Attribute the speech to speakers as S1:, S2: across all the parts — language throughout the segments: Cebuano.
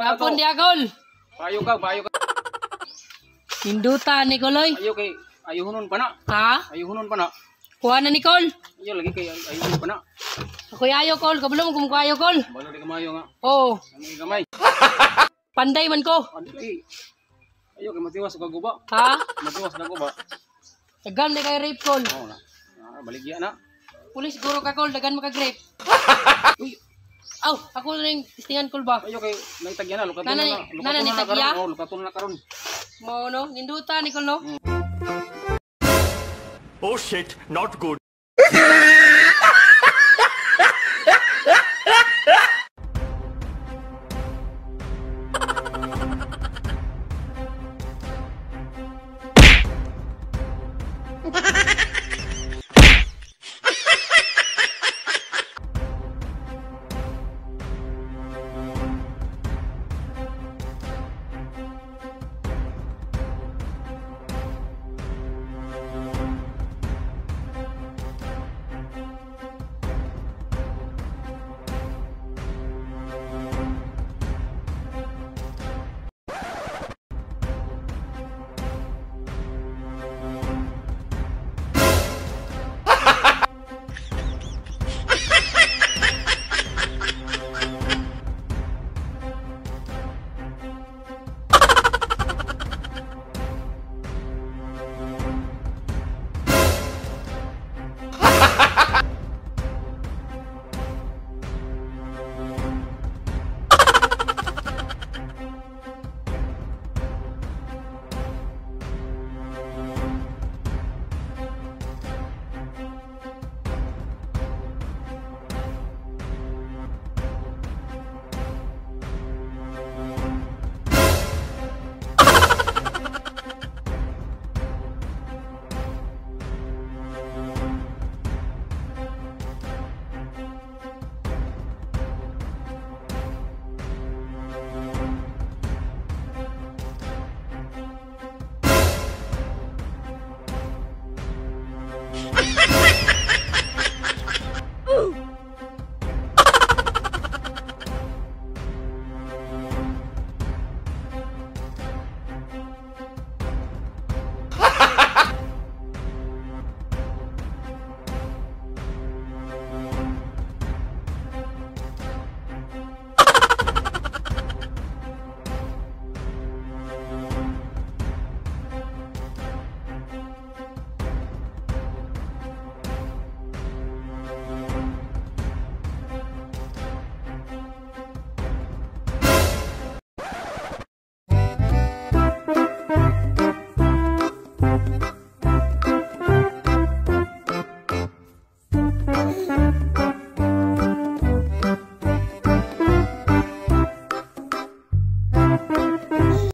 S1: Hapon di akol.
S2: Bayo ka, bayo ka.
S1: Ninduta Nicoloy.
S2: Ayo kay ayuhunon pa na.
S1: Ha?
S2: Ayuhunon pa na.
S1: Kuha na Nicole.
S2: Ayo lagi kay ayuhunon pa na.
S1: Ako ayo kol, kabalo mo kung ayo kol.
S2: Balo di kamayo nga.
S1: Oo.
S2: Ano gamay?
S1: Panday man ko.
S2: Ayo kay matiwas ka guba.
S1: Ha?
S2: Matiwas ka guba.
S1: Dagan di kay rape kol.
S2: Oo na. Ah, baligya na.
S1: Pulis guro ka kol, dagan maka grape.
S2: Uy.
S1: Aw, ako ning tistingan kol ba?
S2: Ayo kay naitagya na, lukaton na.
S1: Nana ni tagya.
S2: Oh, lukaton na karon.
S1: Mo no, ninduta ni kol no.
S3: Oh shit, not good.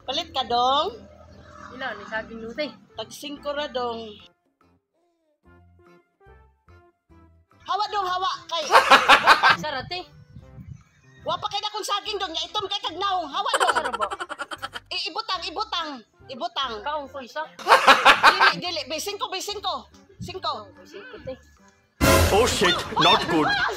S4: Palit ka dong?
S1: Ila ni saging lute.
S4: Tag 5 ra dong. Hawa dong hawa kay.
S1: Sarate.
S4: Wa pa kay dakong saging dong nya itom kay kag naong hawa dong. Ibutang ibutang ibutang.
S1: Kaong ko isa.
S4: Dili dili 5 5. Singko.
S1: Singko te.
S3: Oh shit, not good.
S4: Uy, ang